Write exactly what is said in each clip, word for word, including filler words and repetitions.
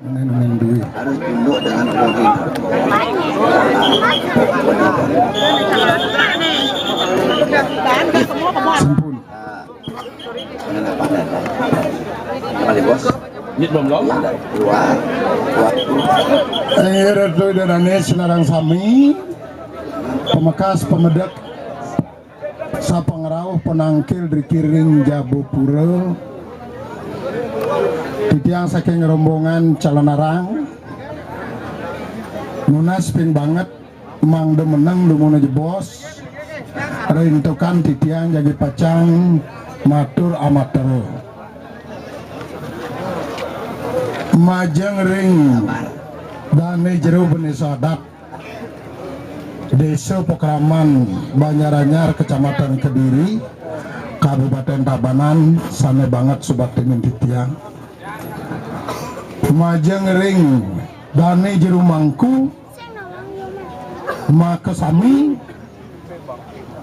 Neng, neng duit. Harus tunduk dengan Allah. Sampun. Nah, dengan apa adanya. Kembali, Bos. Ini belum lolos. Keluar. Keluar. Eh, Ratu Ida Dané sinareng sami, pamekas pamedek sapangrauh panangkil driki ring Jabapura. Titiang saking rombongan Calonarang, nunas ping banget mangda meneng dumun jebos, rintukan titiang jagi pacang matur amatra. Majeng ring dané jero bendésa adat Désa Pakraman Banjaranyar, Kecamatan Kediri, Kabupaten Tabanan, sané banget subaktinin titiang. Majeng ring dané jero mangku, makasami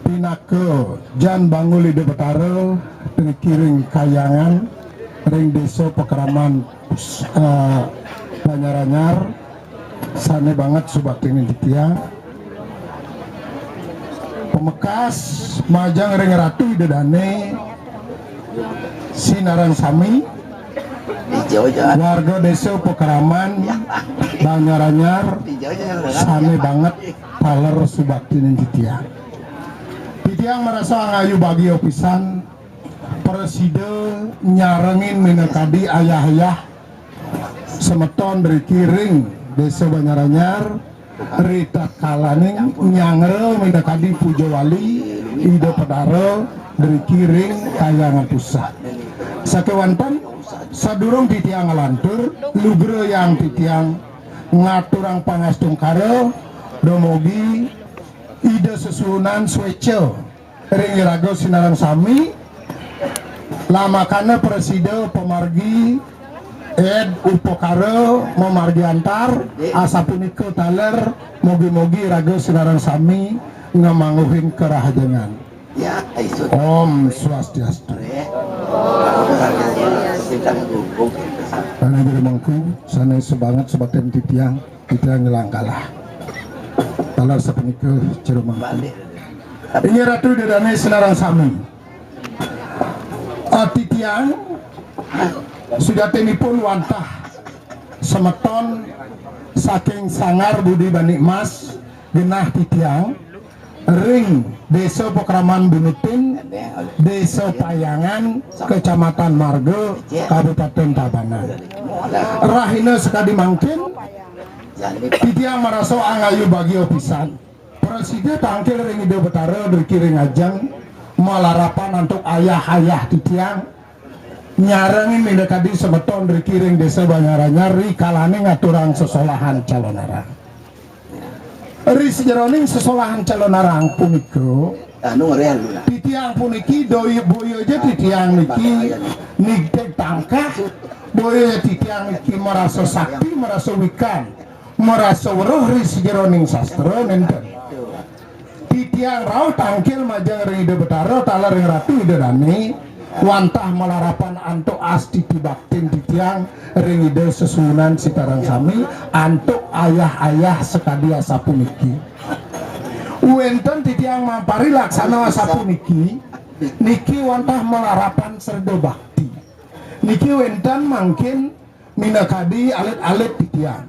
pinaka jan banggul Ida Betara driki ring kahyangan ring Désa Pakraman, eh, Banjaranyar, sané banget subaktinin titiang. Pamekas majeng ring Ratu Ida Dané sinareng sami, warga Désa Pakraman Banjaranyar, sané banget taler subaktinin titiang. Titiang marasa angayu bagia pisan prasida nyarengin minakadi ayah-ayah semeton driki ring Désa Banjaranyar, ritatkalaning nyanggra minakadi puja wali Ida Betara driki ring kahyangan pusat. Sakéwanten, sadurung titiang nglantur, lugrayang titiang ngaturang pangastungkara dumugi Ida Sesuunan suéca ring iraga sinareng sami, lamakana prasida pamargi ed upakara mamargi antar, asapunika taler, mugi-mugi iraga sinareng sami ngamangguhin karahajengan. Ya, isu. Om Swastiastu. Sané jero mangku, sané sabanget subaktinin titiang, titiang ngelang kalah. Taler sapunika jero mangku. Inggih Ratu Ida Dané sinareng sami. Ah, titiang sujatinipun wantah semeton saking Sanggar Budi Banik Mas, genah titiang ring Désa Pakraman Bunutin, Désa Payangan, Kecamatan Marga, Kabupaten Tabanan. Rahina sakadi mangkin, titiang marasa angayu bagia pisan. Prasida tangkil ring Ida Betara driki ring ajeng malarapan antuk ayah-ayah titiang nyarengin minakadi semeton driki ring Désa Banjaranyar rikalaning ngaturang sesolahan Calonarang. Ri sajeroning sesolahan Calonarang punika, anu, titiang puniki doi boya ja titiang niki nigtig tangkah, boya ja titiang niki marasa sakti, marasa wikan, marasa weruh ri sajeroning sastra nénten. Titiang rauh tangkil majeng ring Ida Betara taler ring Ratu Ida Dané, wantah malarapan antuk astiti baktin titiang ring Ida Sesuunan sinareng sami, antuk ayah-ayah sakadi asapuniki. Wénten titiang mampari laksana asapuniki, niki wantah malarapan sreda bakti. Niki wénten mangkin minakadi alit-alit titiang.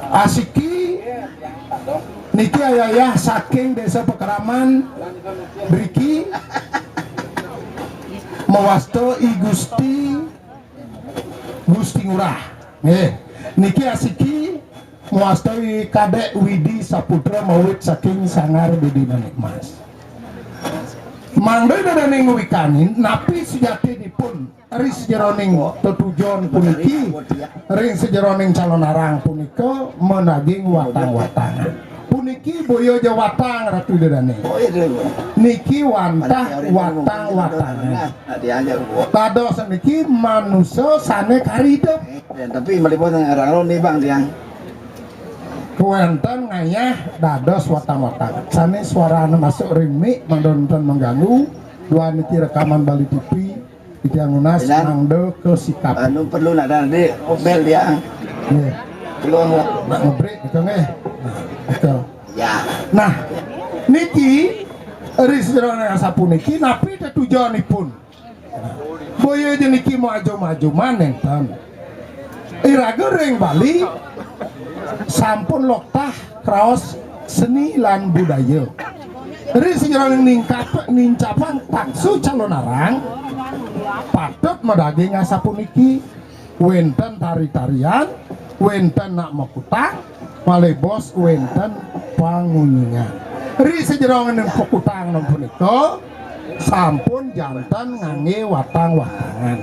Asiki niki ayah-ayah saking Désa Pakraman driki, mawasta I Gusti, Gusti Ngurah. Nggih. Niki asiki mawasta I Kadék Widi Saputra mawit saking Sanggar Budi Banik Mas. Mangda Ida Dané ngwikanin napi sujatinipun ri sajeroning tetujon puniki, ring sajeroning Calonarang punika managing watang-watangan. Puniki boya ja watang, Ratu Ida Dané. Niki wantah watang-watangan. Dados niki manusa sané kari idup. Tapi malipun ngarang ro nih, Bang, tiang. Kawénten ngayah dados watang-watangan. Sané suarana masuk ring mik, mangda nénten mengganggu. Duaning niki rekaman Bali T V. Titiang nunas mangda kasikapan. Anu perlu nak ada di bel dia. Nggih. Perlu nak ngebreak gitu nggih. Nah, gitu. Ya. Nah, niki ri sajeroning asapuniki napi tetujonipun? Boya ja niki maju-maju manten. Iraga ring Bali sampun loktah kraos seni lan budaya. Ri sajeroning ningkap, nincapang taksu calonarang, patut madaging asapuniki, wenten tari-tarian, wenten nak makutang, malih bos wenten pangunjingan. Ri sajeroning pakutang punika sampun janten ngangge watang-watangan.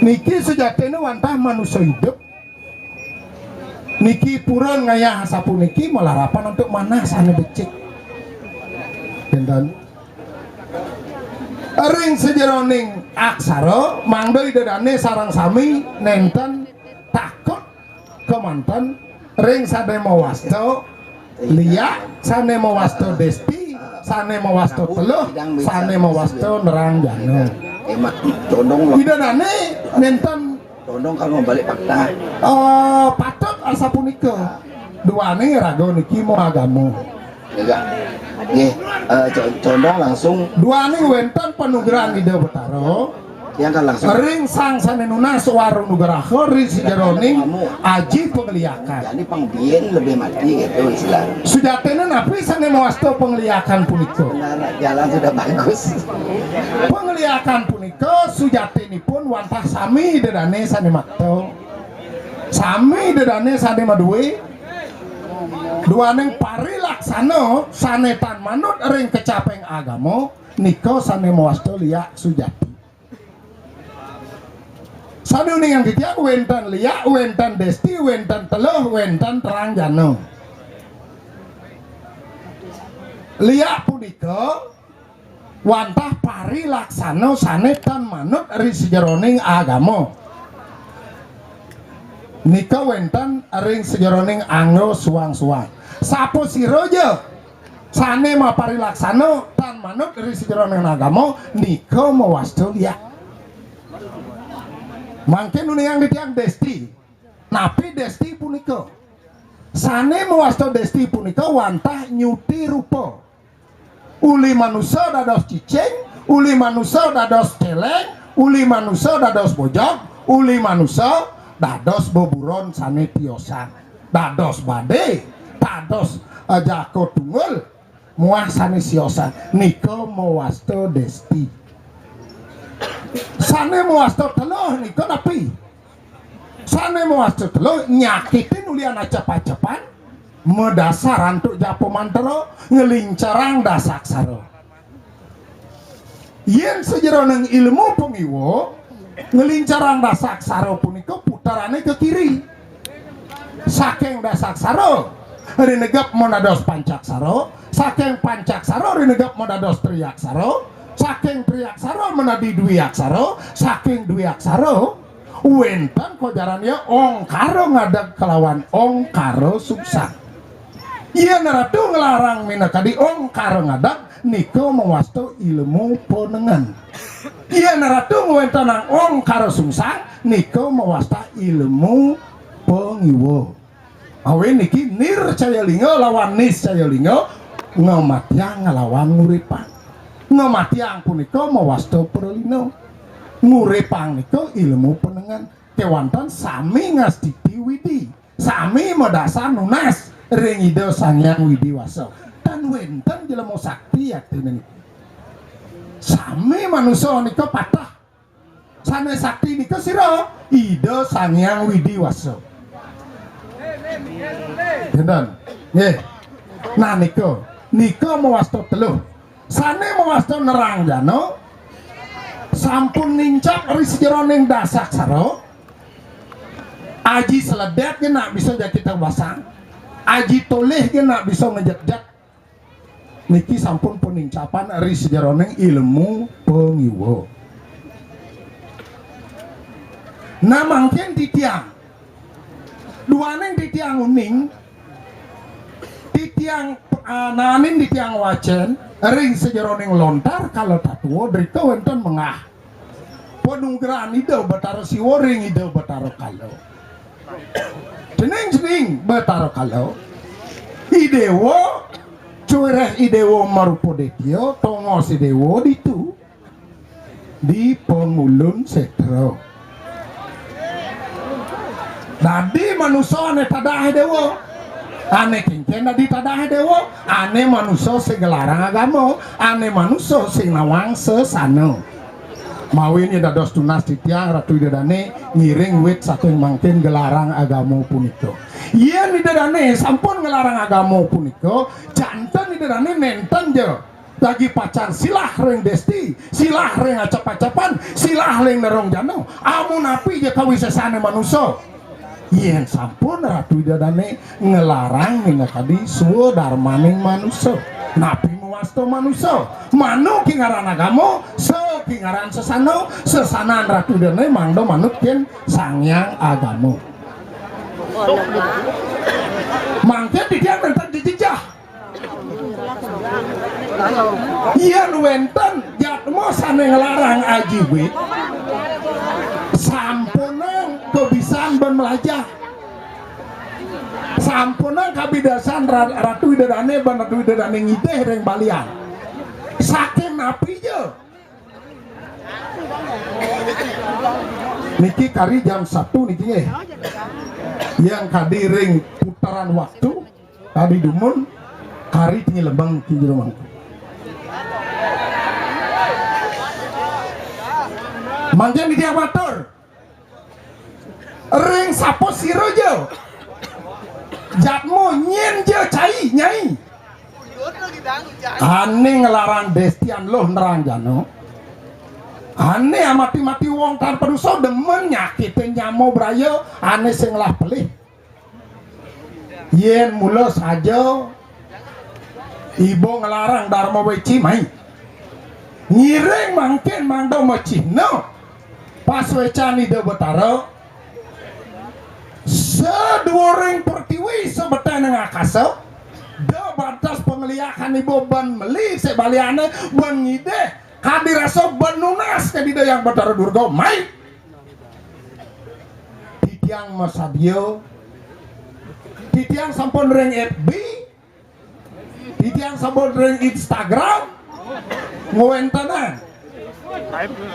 Niki sujatine wantah manusa idup. Niki purun ngayah asapuniki malarapan antuk manah sane becik. Wenten ring sajeroning aksara, mangda ida dane sareng sami nenten takut kemanten ring sane mawasta liak, sane mawasta desti, sane mawasta teluh, sane mawasta nerang jana. Ida dane nenten Tondong kalau balik fakta. Eh, patut asapunika. Duaning raga niki mau agama. Enggak. Nggih, eh, co-, condong langsung. Duaning wenten panugrahan Ida Betara. Yang kan langsung. Ring sang sane nunas waru nugraha ri sajeroning aji pangliakan. Jadi pang biyen lebih mati gitu istilah. Sujatine napi sane mawasta pangliakan punika? Benar, jalan sudah bagus. Pangliakan punika sujatinipun wantah sami dedane sane makta. Sami dedane sane madue. Duaning parilaksana sane tan manut ring kecaping agama nika sane mawasta liak sujati. Sane uningang titiang wenten liak, wenten desti, wenten teluh, wenten terang jana. Liak punika wantah parilaksana sane tan manut ri sajeroning agama. Nika wenten ring sajeroning angga suang-suang. Sapasira ja sane maparilaksana tan manut ri sajeroning agama, nika mawasta liak. Mangkin uningang titiang desti. Napi desti punika? Sane mawasta desti punika wantah nyuti rupa. Uli manusa dados cicing, uli manusa dados celeng, uli manusa dados bojog, uli manusa dados beburon sane tiosan. Dados bade, dados, eh, jaka tunggul, muah sane siosan. Nika mawasta desti. Sane mawasta teluh nika napi? Sane mawasta teluh nyakitin ulian acep-acepan, madasar antuk japa mantra, nglincerang dasaksara. Yen sajeroning ilmu pangiwa, nglincerang dasaksara punika puterane ke kiri. Saking dasaksara rinegep manados pancaksara, saking pancaksara rinegep manados triaksara, saking triaksara menadi dwiaksara, saking dwiaksara wenten kojaran ya ongkara ngadeg kalawan ongkara sungsang. Yen ratu nglarang minakadi ongkara ngadeg, nika mawasta ilmu panengen. Yen ratu ngwentenang ongkara sungsang, nika mawasta ilmu pangiwa. Awin niki nircaya linga lawan niscaya linga ngamatiang nglawan nguripang. Ngamatiang punika mawasta pralina. Nguripang nika ilmu panengen. Kewanten sami ngastiti Widi. Sami madasar nunas ring Ida Sang Hyang Widi Wasa. Tan wenten jelema sakti yaktine niki. Sami manusa nika patah. Sane sakti nika sira? Ida Sang Hyang Widi Wasa. Enten. Nggih. Nah nika, nika mawasta teluh. Sane mawasta nerang jana sampun nincap ri sajeroning dasaksara. Aji sledet ge nak bisa jaki tebasang. Aji tolih ge nak bisa ngejetjet. Niki sampun panincapan ri sajeroning ilmu pangiwa. Nah, mangkin titiang, duaning titiang uning, titiang, ah, naenin titiang wacen ring sajeroning lontar kala tatua, drika wenten mengah. Panugrahan Ida Batara Siwa ring Ida Batara Kala. Cening-cening Batara Kala, I Déwa, cuéréh I Déwa marupa détya, tongos I Déwa ditu di Pangulun Sétra. Dadi manusa ané tadahé déwa. Ané kénkén dadi tadahé déwa? Ané manusa sing nglarang agama, ané manusa sing nawang sesana. Mawinan dados tunas titiang Ratu Ida Dané ngiring wit saking mangkin nglarang agama punika. Yén Ida Dané sampun nglarang agama punika, janten Ida Dané nénten ja dadi pacang silah ring désti, silah ring acep-acepan, silah ring nerong jana. Amun napi ja kawisésané manusa? Yén sampun Ratu Ida Dané nglarang minakadi swadarmaning manusa. Napi mawasta manusa? Manu ki ngaran agama, sa ki ngaran sesana, sesanan Ratu Ida Dané mangda manut ken Sang Hyang Agama. Mangkin titiang nénten jejeh. Yén wénten jadma sané nglarang aji wit, sampunang kabisan ban mlajah. Sampunang kabidasan Ra-, Ratu Ida Dané ban Ratu Ida Dané ngidih ring balian. Saking napi ja? Niki kari jam satu niki nggih. Yang kadi ring putaran waktu, kadi dumun, kari tinggi lembang ki jero mangku. Mangkin niki matur. Ring sapa sira ja? Jadma nyén ja cai, Nyai? Ané nglarang déstian luh nerang jana. Ané amati-mati wong tan padusa demen nyakitin nyama braya, ané sing ngelah pelih. Yén mula saja iba nglarang darma weci mai. Ngiring mangkin mangda macihna pasuécan Ida Batara, saduwuring pertiwi sabetané ngakasa, da batas pangliakan iba ban meli sik baliané, ban ngidih, kadi rasa ban nunas ka Ida Hyang Batara Durga, mai. Titiang masadia, titiang sampun ring F B, titiang sampun ring Instagram, ngwéntenan.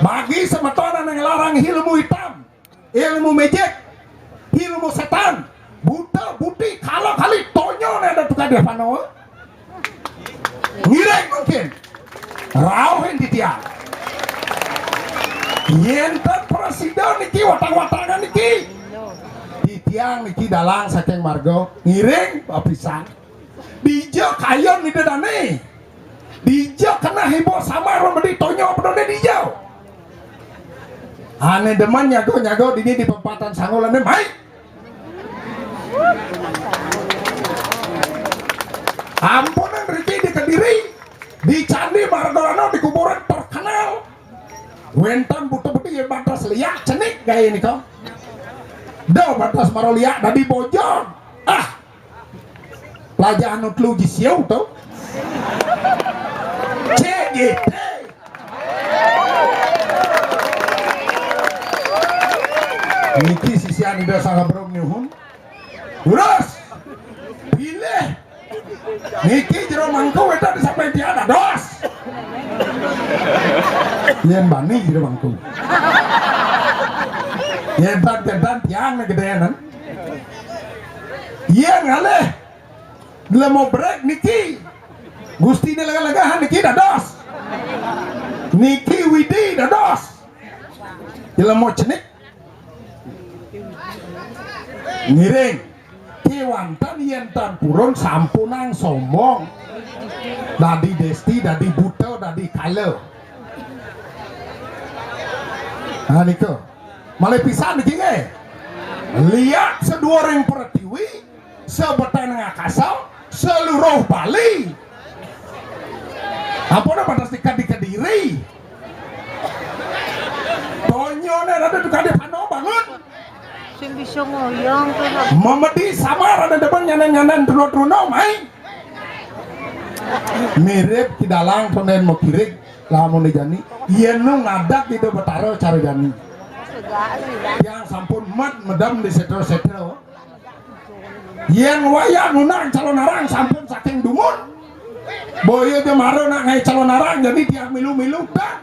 Bagi semeton ané nglarang ilmu hitam, ilmu magic, ilmu setan, buta, buti, kala kali, tonyo né ada tukang dépano. Ngiring mangkin. Rauhin titiang. Yén tan prasida niki watang-watangan niki. Titiang niki dalang saking marga. Ngiring apisan. Dija kayun Ida Dané? Dija keneh iba samar mabedi tonyo pedoné dija? Ané demen nyaga-nyaga dini di pempatan sanggulané, mai. Ampunang riki di Kediri, di Candi Margarana, di kuburan terkenal. Wénten buta-buta ya batas liak cenik gaya nika. Da batas mara liak dadi bojog. Ah. Pelajahan anu telu ji siu to. C G T. Niki sisian Ida Sang Abraham nyuhun. Urus. Pilih. Niki jero mangku wénten sampai tiada dos. Yén bani jero mangku. Yén tan, yén tan tiang né gedénan. Yén ngalih. Lemo brek niki. Gusti né lega-legahan niki dados. Niki Widi dados. Lemo cenik. Ngiring. Kéwanten yén tan purun sampunang sombong. Dadi désti, dadi buta, dadi kala. Nah, nika. Malih pisan niki nggih. Liak saduwuring pratiwi, sabetané ngakasa, seluruh Bali. Ampun, batas di Kediri. Tonyoné ada tukang dépano bangun. Sing bisa ngoyong to, Nak. Mamedi samar ada depan nyanan-nyanan truna-truna, mai. Mirip Ki Dalang Tonden Mokirik. Lamun jani, yén nu ngadak Ida Betara cara jani. Tiang sampun med medem di sétra-sétra. Yén wayah ngundang calonarang sampun saking dumun. Boya ja mara nak ngaé calonarang, jani tiang milu-milu dah.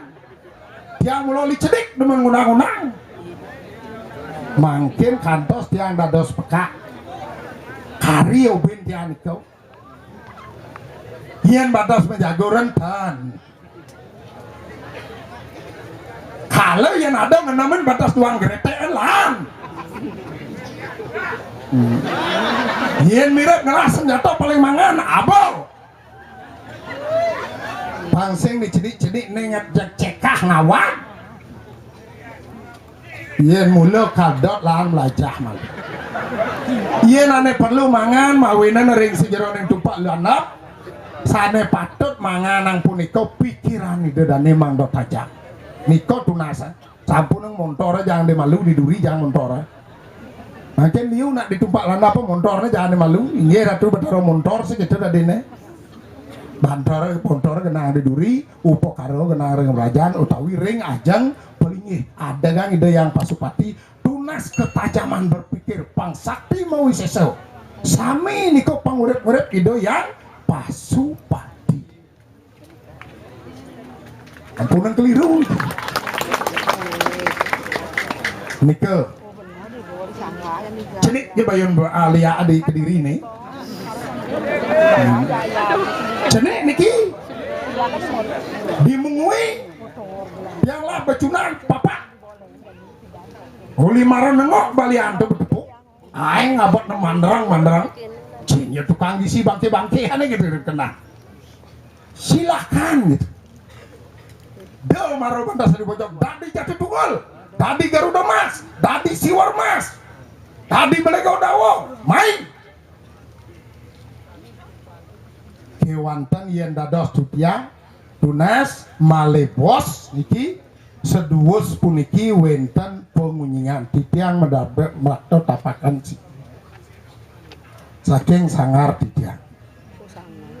Tiang mula licedik demen ngundang-undang. Mangkin kantos tiang dados pekak. Kari ubin tiang nika. Yén badas majago rénten. Kala yén ada ngenemin badas duang greték lan. Hmm. Yén mirip ngelah senjata paling mangan, abo. Pang sing dicedik-cedik né ngajak cekah ngawag. Yén mula kadot lan mlajah malih. Yén ané perlu mangan mawinan ring sajeroning tumpak landep, sané patut manganang punika pikiran Ida dané mangda tajam. Nika tunas, eh. Sampunang montor jang di malu di duri jang montor, eh. Mangkin liu nak di tumpak landep montorné jang di malu. Inggih Ratu Betara montor sakéto dadiné. Bantor montor genah di duri, upakara genah ring rajan utawi ring ajeng palinggih. Adegang Ida Hyang Pasupati tunas ketajaman berpikir, pang sakti mawisésa. Sami nika pangurip-urip Ida Hyang Pasupati. Ampunang keliru. Nika. Cenik ja bayun alia di Kediri né. Hmm. Cenik niki. Di Mengwi. Tiang lah becundang papak. Uli mara nengok balian to betepuk. Aéng abot né mandrang-mandrang. Cing ya tukang gisi bangké-bangké ané gitu kenah. Silakan gitu. Da mara bantas di bojog, dadi Jati Tunggal, dadi Garuda Mas, dadi Siwar Mas, dadi Belega Dawa, main. Kéwanten yén dados titiang tunas malih bos niki, seduwus puniki wénten pangunyingan titiang medabek mrakta tapakan si-, saking sanggar titiang.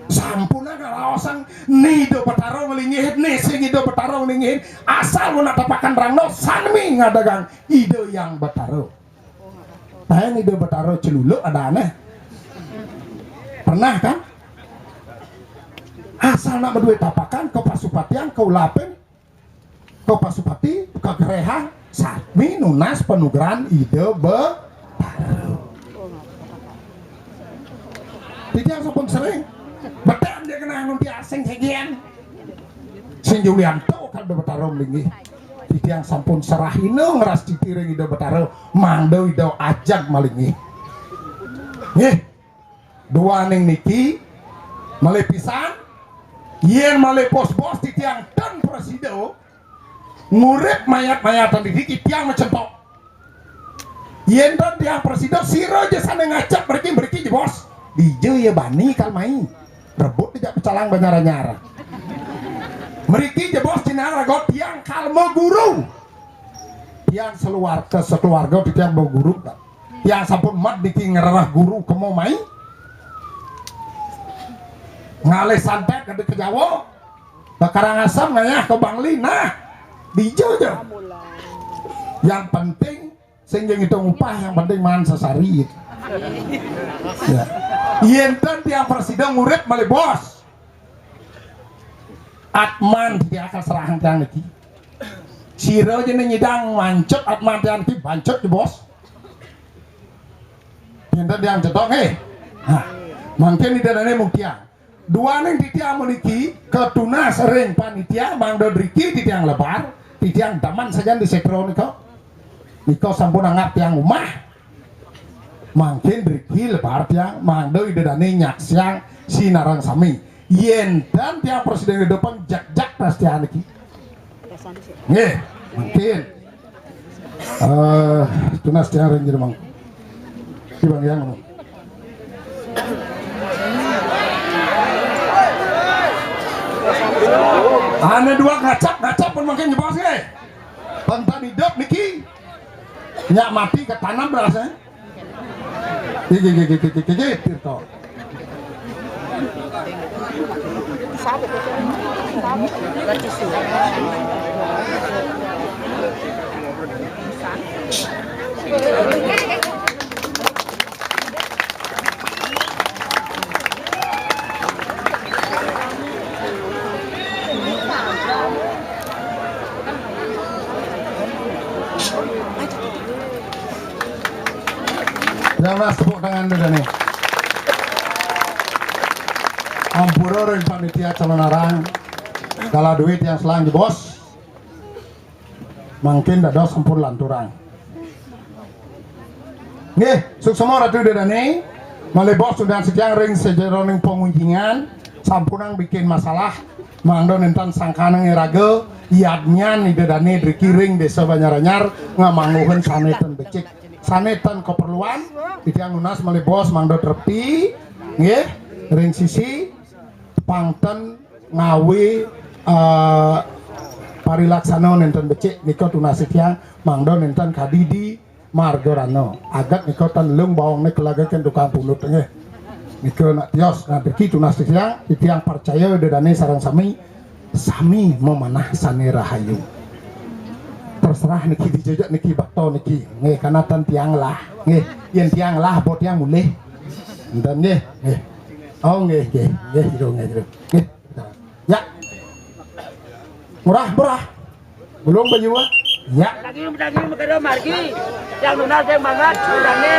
Sampunang karaosang né Ida Betara nglinggihin, né sing Ida Betara nglinggihin, asal wénten tapakan rangda sami ngadegang Ida Hyang Betara. Taén Ida Betara celuluk adané. Pernah kan? Asal nak madué tapakan kapasupatian, kaulapin, kapasupati, kagerehang, sami nunas panugrahan Ida Betara. Titiang sampun sering. Betan dia kena anu dia asing segian. Sing Julianto kan Ida Betara malinggih. Titiang sampun serahina ngrastiti ring Ida Betara, mangda Ida ajeg malinggih. Nggih. Duaning niki malih pisan, yén malih bos-bos titiang ten prasida ngurip mayat-mayatan diri, titiang macentok. Yén ten tiang prasida, sira ja sané ngajak mriki, mriki ja bos. Dija ya bani kal mai. Rebut ja pecalang Banjar Anyar. Mriki ja bos, cinang raga tiang kal maguru. Tiang saluarga, sakeluarga titiang maguru. Tiang sampun med niki ngrereh guru kema mai. Ngalih santet ka, ka Jawa. Ka Karangasem ngayah ka Bangli. Nah, dija ja. Yang penting sing ja ngitung upah, yang penting maan sesari. Ya. Yén ten tiang prasida ngurip malih bos. Atman titiang akan serahang tiang niki. Sira ja né nyidang mancut atman tiang niki, bancut ja bos. Pinten tiang cetok, eh? Nah, mangkin Ida dané mung tiang. Duaning titiang puniki katunas ring panitia, mangda driki titiang lebar, titiang demen sajan di sétra nika. Nika sampun anggap tiang umah. Mangkin driki lebar tiang, mangda Ida dané nyaksiang sinareng sami. Yén ten tiang prasida ngedepan jak-jak tas tiang niki. Nggih, mangkin. Eh, tunas tiang ring jero mangku. Ki Bang Yang ngomong. Ané dua ngacap-ngacap pun mangkin jebos nggih. Ten idup niki. Nyak mati ketanam berasé. Iki, iki, iki, iki, iki, Tirta. Jangan tepuk tangan dulu nih. Ampura ring panitia calonarang. Kala duit yang selang di bos. Mangkin dados sampun lanturang. Nggih, suksma Ratu Ida Dane, malih bos tunas titiang ring sajeroning pangunjingan, sampunang bikin masalah, mangda nenten sangkaning iraga, yadnyan Ida Dane driki ring Desa Banjaranyar, ngamangguhin sane ten becik, sane ten kaperluan, titiang nunas malih bos mangda trepti, nggih, ring sisi pang ten ngawi, eh, parilaksana nenten becik nika tunas titiang mangda nenten kadi di marga rana. Agat nika tan lung baongne kelaga ken tukang punut nggih. Nika nak tios ngadriki tunas titiang, titiang percaya Ida Dane sareng sami, sami mamanah sane rahayu. Terserah niki dijejek niki bakto niki. Nggih, kana tan tiang lah. Nggih, yen tiang lah, bo tiang mulih. Enten nggih, nggih. Oh, nggih, nggih, nggih, jero, nggih, jero. Nggih. Ya. Murah, murah. Belum bayu, ah. Ya. Lagi, lagi, margi. Yang nunas, yang banget, udahnya.